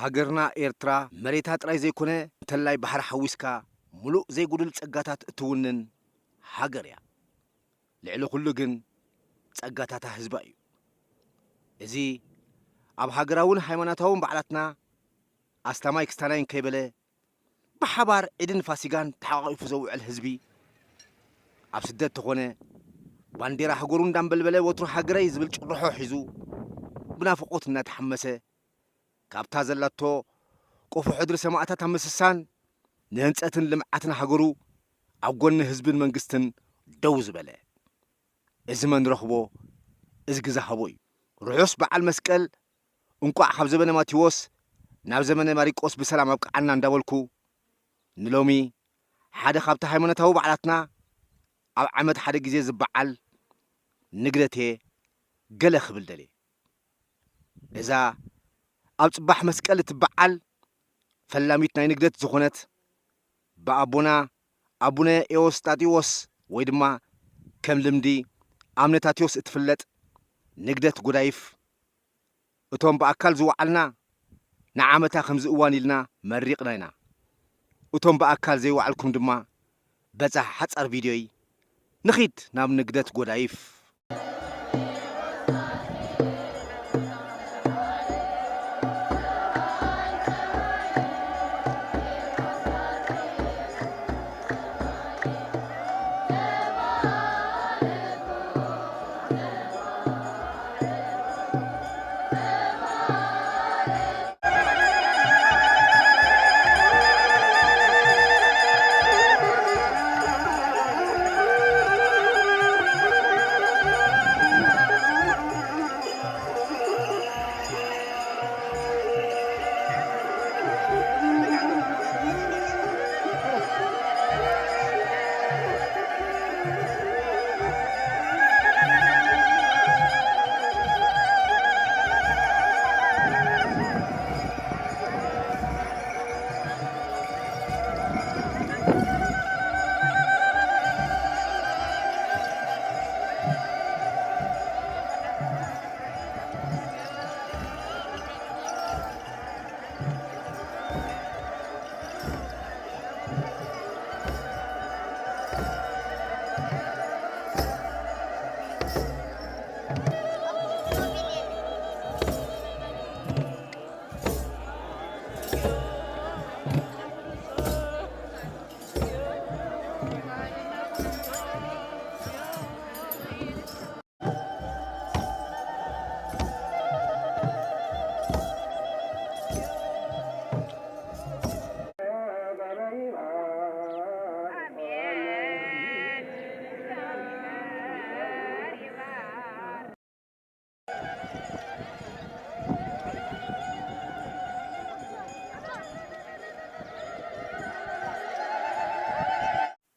ሃገርና ኤርትራ መሬታ ጥራይ ዘይኮነ፣ እንተላይ ባሕሪ ሓዊስካ፣ ምሉእ ዘይጉድል ጸጋታት እትውንን ሃገር እያ። ልዕሊ ኩሉ ግን ጸጋታታ ህዝባ እዩ። እዚ ኣብ ሃገራውን ሃይማኖታውን በዓላትና ኣስላማይ ክስታናይን ከይበለ ብሓባር ዒድን ፋሲጋን ተሓቋቒፉ ዘውዕል ህዝቢ፣ ኣብ ስደት ተኾነ ባንዴራ ሃገሩ እንዳንበልበለ ወትሩ ሃገረይ ዝብል ጭርሖ ሒዙ ብናፍቖት እናተሓመሰ ካብታ ዘላቶ ቆፎ ሕድሪ ሰማእታት ኣብ ምስሳን ንህንጸትን ልምዓትን ሃገሩ ኣብ ጎኒ ህዝብን መንግስትን ደው ዝበለ። እዚ መን ረኽቦ፣ እዚ ግዛ ሃቦ እዩ። ርሑስ በዓል መስቀል፣ እንቋዕ ካብ ዘመነ ማቴዎስ ናብ ዘመነ ማሪቆስ ብሰላም ኣብቅዓና እንዳበልኩ፣ ንሎሚ ሓደ ካብቲ ሃይማኖታዊ በዓላትና ኣብ ዓመት ሓደ ግዜ ዝበዓል ንግደት እየ ገለ ክብል ደልየ። እዛ ኣብ ጽባሕ መስቀል እትበዓል ፈላሚት ናይ ንግደት ዝኾነት ብኣቦና ኣቡነ ኤዎስጣቴዎስ ወይ ድማ ከም ልምዲ ኣምነታቴዎስ እትፍለጥ ንግደት ጎዳይፍ፣ እቶም ብኣካል ዝወዓልና ንዓመታ ከምዚ እዋን ኢልና መሪቕና ኢና። እቶም ብኣካል ዘይወዓልኩም ድማ በዛ ሓጻር ቪድዮይ ንኺድ ናብ ንግደት ጎዳይፍ።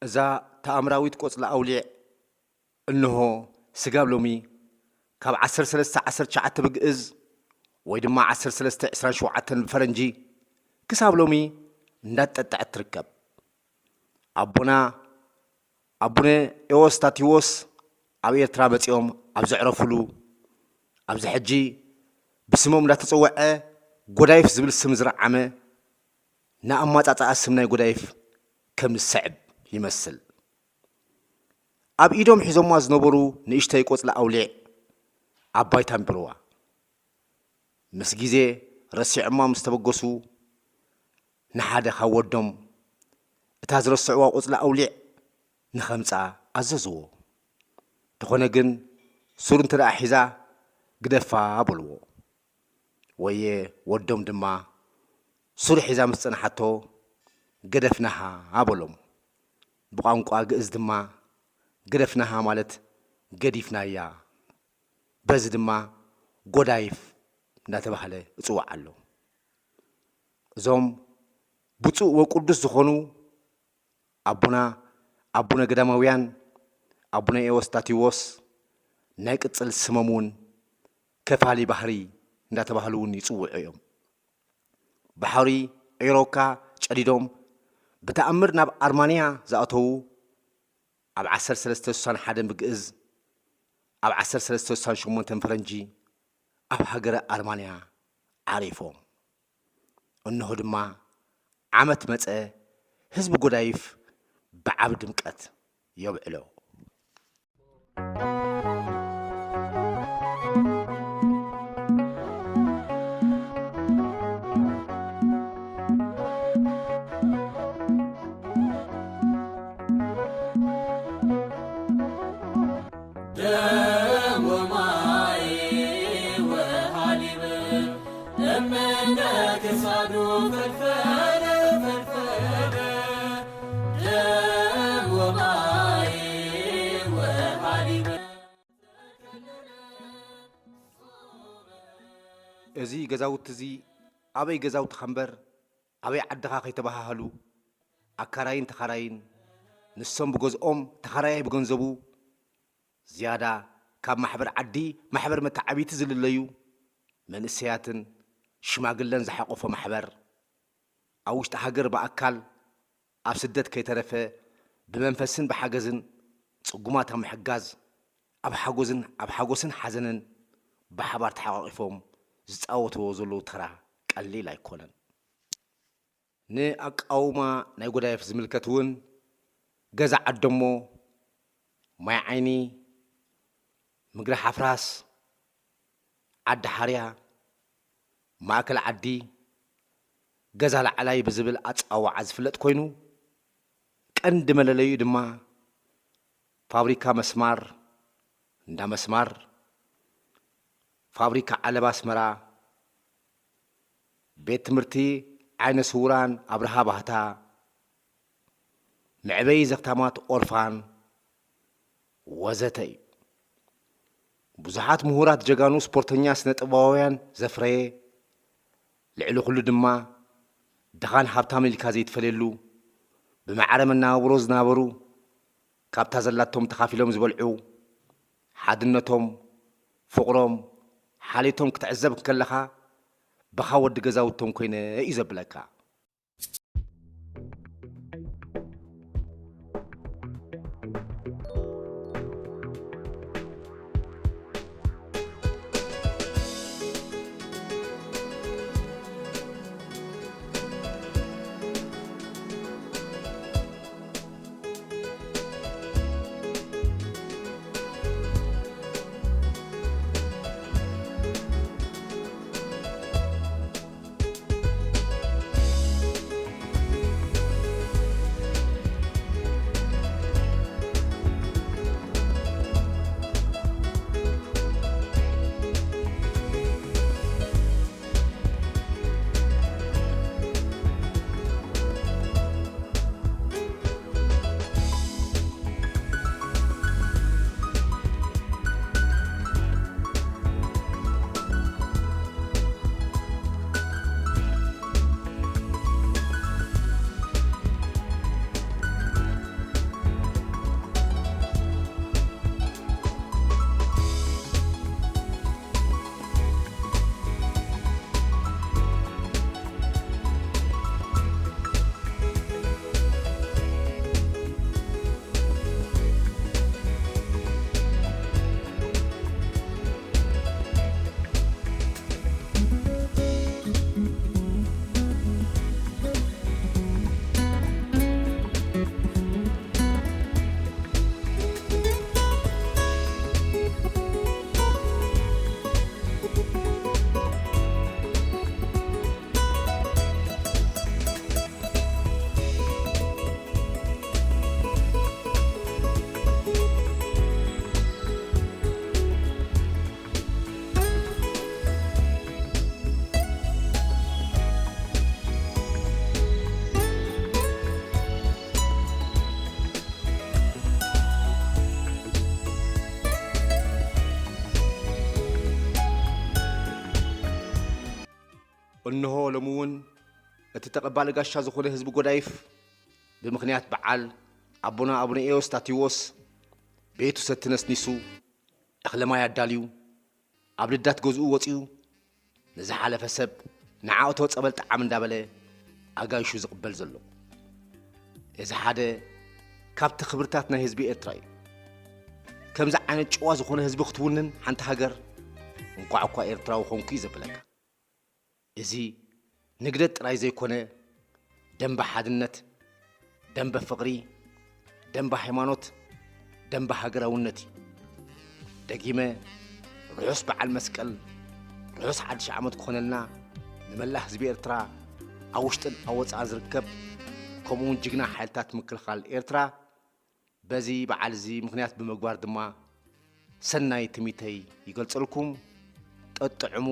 እዛ ተኣምራዊት ቆጽሊ ኣውሊዕ እንሆ ስጋብ ሎሚ ካብ ዓሰርተ ሰለስተ ዓሰርተ ትሽዓተ ብግእዝ ወይ ድማ ዓሰርተ ሰለስተ ዕስራን ሸውዓተን ብፈረንጂ ክሳብ ሎሚ እንዳጠጠዐት ትርከብ። ኣቦና ኣቡነ ኤዎስታቲዎስ ኣብ ኤርትራ መጺኦም ኣብ ዘዕረፉሉ፣ ኣብዚ ሕጂ ብስሞም እንዳተጸውዐ ጎዳይፍ ዝብል ስም ዝረዓመ፣ ንኣማጻጽኣ ስም ናይ ጎዳይፍ ከም ዝስዕብ ይመስል። ኣብ ኢዶም ሒዞማ ዝነበሩ ንእሽተይ ቆጽሊ ኣውሊዕ ኣብ ባይታ ኣንቢርዋ። ምስ ግዜ ረሲዖማ ምስ ተበገሱ፣ ንሓደ ካብ ወዶም እታ ዝረስዕዋ ቆጽሊ ኣውሊዕ ንኸምጽኣ ኣዘዝዎ። እንተኾነ ግን፣ ሱር እንተ ደኣ ሒዛ ግደፋ በልዎ። ወየ ወዶም ድማ ሱር ሒዛ ምስ ጸንሓቶ፣ ገደፍናሃ በሎም። ብቋንቋ ግእዝ ድማ ገደፍናሃ ማለት ገዲፍናያ። በዚ ድማ ጎዳይፍ እንዳተባህለ ይጽዋዕ ኣሎ። እዞም ብፁዕ ወቅዱስ ዝኾኑ ኣቦና ኣቡነ ገዳማውያን ኣቡነ ኤዎስጣቴዎስ ናይ ቅጽል ስሞም እውን ከፋሊ ባሕሪ እንዳተባህሉ እውን ይጽውዑ እዮም። ባሕሪ ኤሮካ ጨዲዶም ብተኣምር ናብ ኣርማንያ ዝኣተዉ ኣብ ዓሰርተ ሰለስተ ስሳን ሓደን ብግእዝ ኣብ ዓሰርተ ሰለስተ ስሳን ሸሞንተን ፈረንጂ ኣብ ሃገረ ኣርማንያ ዓሪፎም። እነሆ ድማ ዓመት መጸ ህዝቢ ጎዳይፍ ብዓቢ ድምቀት የብዕሎ። ደም ወማይ ወሃሊብ እምነ ክሳዱ ፈልፈለ ፈልፈለ ደም ወማይ ወሃሊብ። እዚ ገዛውቲ እዚ ኣበይ ገዛውትኻ እምበር ኣበይ ዓድኻ ከይተበሃሃሉ ኣካራይን ተኻራይን ንሶም ብገዝኦም ተኻራያይ ብገንዘቡ ዝያዳ ካብ ማሕበር ዓዲ ማሕበር መተዓብይቲ ዝልለዩ መንእሰያትን ሽማግለን ዝሓቆፈ ማሕበር ኣብ ውሽጢ ሃገር ብኣካል ኣብ ስደት ከይተረፈ ብመንፈስን ብሓገዝን ጽጉማት ኣብ ምሕጋዝ ኣብ ሓጎዝን ኣብ ሓጎስን ሓዘንን ብሓባር ተሓቋቒፎም ዝጻወትዎ ዘለዉ ተራ ቀሊል ኣይኮነን። ንኣቃውማ ናይ ጎዳይፍ ዝምልከት እውን ገዛ ዓደሞ፣ ማይ ዓይኒ፣ ምግሪ ሓፍራስ፣ ዓዲ ሓርያ፣ ማእከል ዓዲ፣ ገዛ ላዕላይ ብዝብል ኣጸዋውዓ ዝፍለጥ ኮይኑ ቀንዲ መለለዩ ድማ ፋብሪካ መስማር፣ እንዳ መስማር፣ ፋብሪካ ዓለባ ኣስመራ፣ ቤት ትምህርቲ ዓይነ ስውራን ኣብርሃ ባህታ፣ መዕበዪ ዘኽታማት ኦርፋን ወዘተ እዩ። ብዙሓት ምሁራት ጀጋኑ ስፖርተኛ ስነ ጥበባውያን ዘፍረየ፣ ልዕሊ ኩሉ ድማ ድኻን ሃብታም ኢልካ ዘይትፈልየሉ ብማዕረ መናባብሮ ዝናበሩ ካብታ ዘላቶም ተኻፊሎም ዝበልዑ፣ ሓድነቶም፣ ፍቕሮም፣ ሓልዮቶም ክትዕዘብ እንከለኻ ብኻ ወዲ ገዛውቶም ኮይነ እዩ ዘብለካ። እንሆ ሎሚ እውን እቲ ተቐባሊ ጋሻ ዝኾነ ህዝቢ ጎዳይፍ ብምኽንያት በዓል ኣቦና ኣቡነ ኤዎስጣቴዎስ ቤቱ ሰቲ ነስኒሱ እኽለ ማይ ኣዳልዩ ኣብ ልዳት ገዝኡ ወጺኡ ንዝሓለፈ ሰብ ንዓእቶ ጸበል ጠዓም እንዳበለ ኣጋይሹ ዝቕበል ዘሎ። እዚ ሓደ ካብቲ ክብርታት ናይ ህዝቢ ኤርትራ እዩ። ከምዚ ዓይነት ጭዋ ዝኾነ ህዝቢ ክትውንን ሓንቲ ሃገር እንቋዕ እኳ ኤርትራዊ ኾንኩ እዩ ዘብለካ። እዚ ንግደት ጥራይ ዘይኮነ፣ ደንበ ሓድነት፣ ደንበ ፍቕሪ፣ ደንበ ሃይማኖት፣ ደንበ ሃገራውነት እዩ። ደጊመ፣ ርሑስ በዓል መስቀል፣ ርሑስ ሓድሽ ዓመት ክኾነልና ንመላእ ህዝቢ ኤርትራ፣ ኣብ ውሽጥን ኣብ ወጻእን ዝርከብ፣ ከምኡውን ጅግና ሓይልታት ምክልኻል ኤርትራ፣ በዚ በዓል እዚ ምኽንያት ብምግባር ድማ ሰናይ ትምኒተይ ይገልጸልኩም። ጠጥዕሙ።